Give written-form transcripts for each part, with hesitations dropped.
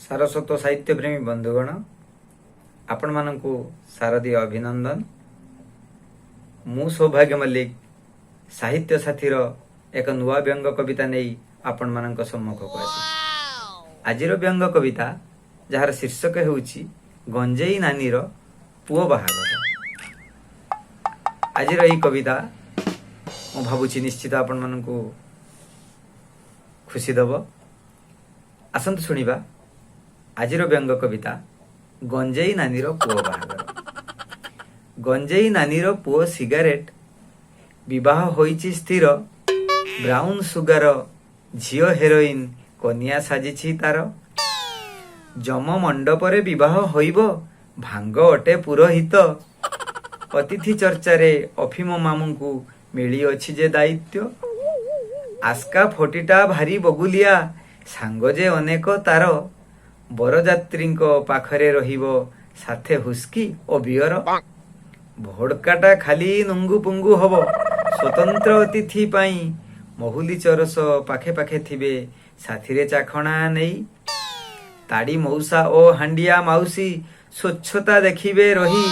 ସାରସ୍ୱତ ସାହିତ୍ୟପ୍ରେମୀ ବନ୍ଧୁଗଣ, ଆପଣମାନଙ୍କୁ ଶାରଦୀୟ ଅଭିନନ୍ଦନ। ମୁଁ ସୌଭାଗ୍ୟ ମଲ୍ଲିକ ସାହିତ୍ୟ ସାଥୀର ଏକ ନୂଆ ବ୍ୟଙ୍ଗ କବିତା ନେଇ ଆପଣମାନଙ୍କ ସମ୍ମୁଖକୁ ଆସିଛି। ଆଜିର ବ୍ୟଙ୍ଗ କବିତା, ଯାହାର ଶୀର୍ଷକ ହେଉଛି "ଗଞ୍ଜେଇ ନାନୀର ପୁଅ ବାହାଘର"। ଆଜିର ଏହି କବିତା ମୁଁ ଭାବୁଛି ନିଶ୍ଚିତ ଆପଣମାନଙ୍କୁ ଖୁସି ଦେବ। ଆସନ୍ତୁ ଶୁଣିବା ଆଜିର ବ୍ୟଙ୍ଗ କବିତା "ଗଞ୍ଜେଇ ନାନୀର ପୁଅ ବାହାଘର"। ଗଞ୍ଜେଇ ନାନୀର ପୁଅ ସିଗାରେଟ, ବିବାହ ହୋଇଛି ସ୍ଥିର। ବ୍ରାଉନ ସୁଗାର ଝିଅ ହେରୋଇନ, କନିଆ ସାଜିଛି ତାର। ଯମ ମଣ୍ଡପରେ ବିବାହ ହୋଇବ, ଭାଙ୍ଗ ଅଟେ ପୁରୋହିତ। ଅତିଥି ଚର୍ଚ୍ଚାରେ ଅଫିମ ମାମୁଙ୍କୁ ମିଳିଅଛି ଯେ ଦାୟିତ୍ୱ। ଆସ୍କା ଫଟିଟା ଭାରି ବଗୁଲିଆ, ସାଙ୍ଗ ଯେ ଅନେକ ତାର। ବରଯାତ୍ରୀଙ୍କ ପାଖରେ ରହିବ ସାଥେ ହୁସ୍କି ଓ ବିୟର। ଭୋଡକାଟା ଖାଲି ନୁଙ୍ଗୁ ପୁଙ୍ଗୁ ହବ ସ୍ୱତନ୍ତ୍ର ଅତିଥି ପାଇଁ। ମହୁଲି ଚରସ ପାଖେ ପାଖେ ଥିବେ ସାଥିରେ ଚାଖଣା ନେଇ। ତାଡ଼ି ମଉସା ଓ ହାଣ୍ଡିଆ ମାଉସୀ ସ୍ୱଚ୍ଛତା ଦେଖିବେ ରହି।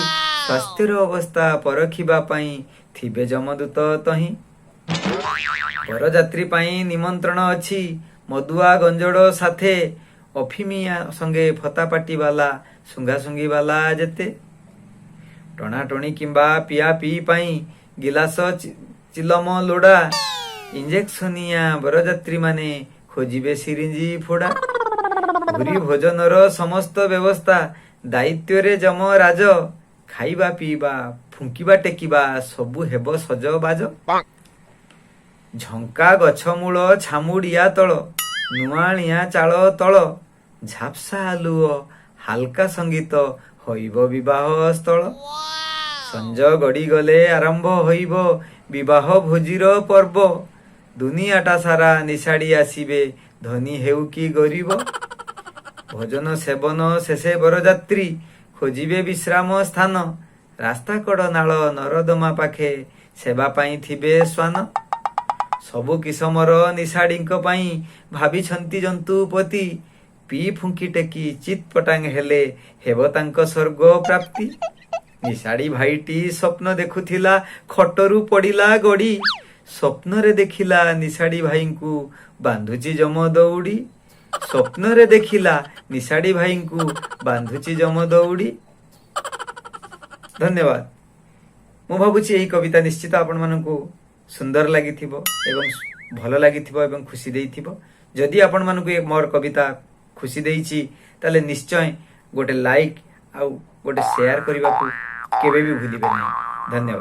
ସ୍ୱାସ୍ଥ୍ୟର ଅବସ୍ଥା ପରଖିବା ପାଇଁ ଥିବେ ଯମଦୂତ ତହିଁ। ବରଯାତ୍ରୀ ପାଇଁ ନିମନ୍ତ୍ରଣ ଅଛି ମଦୁଆ ଗଞ୍ଜଡ଼ ସାଥେ। ଅଫିମିଆ ସଙ୍ଗେ ଫତାପାଟି ବାଲା, ଶୁଙ୍ଘାଶୁଙ୍ଘି ବାଲା ଯେତେ। ଟଣାଟଣି କିମ୍ବା ପିଆ ପିଇ ପାଇଁ ଗିଲାସ ଚିଲମ ଲୋଡା। ଇଞ୍ଜେକ୍ସନିଆ ବରଯାତ୍ରୀମାନେ ଖୋଜିବେ ସିରିଞ୍ଜି ଫୋଡା। ଭୁରି ଭୋଜନର ସମସ୍ତ ବ୍ୟବସ୍ଥା ଦାୟିତ୍ୱରେ ଯମରାଜ। ଖାଇବା, ପିଇବା, ଫୁଙ୍କିବା, ଟେକିବା ସବୁ ହେବ ସଜବାଜ। ଝଙ୍କା ଗଛ ମୂଳ ଛାମୁଡିଆ ତଳ, ନୁଆଣିଆ ଚାଳ ତଳ, ଝାପ୍ସା ଆଲୁଅ, ହାଲକା ସଙ୍ଗୀତ ହୋଇବ ବିବାହ ସ୍ଥଳ। ସଞ୍ଜ ଗଡ଼ିଗଲେ ଆରମ୍ଭ ହୋଇବ ବିବାହ ଭୋଜିର ପର୍ବ। ଦୁନିଆଟା ସାରା ନିଶାଡ଼ି ଆସିବେ, ଧନୀ ହେଉ କି ଗରିବ। ଭୋଜନ ସେବନ ଶେଷେ ବରଯାତ୍ରୀ ଖୋଜିବେ ବିଶ୍ରାମ ସ୍ଥାନ। ରାସ୍ତା କଡ଼ ନାଳ ନରଦମା ପାଖେ ସେବା ପାଇଁ ଥିବେ ଶ୍ୱାନ। ସବୁ କିସମର ନିଶାଡ଼ିଙ୍କ ପାଇଁ ଭାବିଛନ୍ତି ଜନ୍ତୁପତି। ପିଇ ଫୁଙ୍କି ଟେକି ଚିତ୍ ପଟାଙ୍ଗ ହେଲେ ହେବ ତାଙ୍କ ସ୍ୱର୍ଗ ପ୍ରାପ୍ତି। ନିଶାଡ଼ି ଭାଇଟି ସ୍ୱପ୍ନ ଦେଖୁଥିଲା, ଖଟରୁ ପଡ଼ିଲା ଗଡ଼ି। ସ୍ୱପ୍ନରେ ଦେଖିଲା ନିଶାଡ଼ି ଭାଇଙ୍କୁ ବାନ୍ଧୁଛି ଯମ ଦଉଡ଼ି। ସ୍ୱପ୍ନରେ ଦେଖିଲା ନିଶାଡ଼ି ଭାଇଙ୍କୁ ବାନ୍ଧୁଛି ଯମ ଦଉଡ଼ି। ଧନ୍ୟବାଦ। ମୁଁ ଭାବୁଛି ଏହି କବିତା ନିଶ୍ଚିତ ଆପଣମାନଙ୍କୁ ସୁନ୍ଦର ଲାଗିଥିବ ଏବଂ ଭଲ ଲାଗିଥିବ ଏବଂ ଖୁସି ଦେଇଥିବ। ଯଦି ଆପଣମାନଙ୍କୁ ଏ ମୋର କବିତା ଖୁସି ଦେଇଛି, ତାହେଲେ ନିଶ୍ଚୟ ଗୋଟେ ଲାଇକ୍ ଆଉ ଗୋଟେ ସେୟାର କରିବାକୁ କେବେ ବି ଭୁଲିବେ ନାହିଁ। ଧନ୍ୟବାଦ।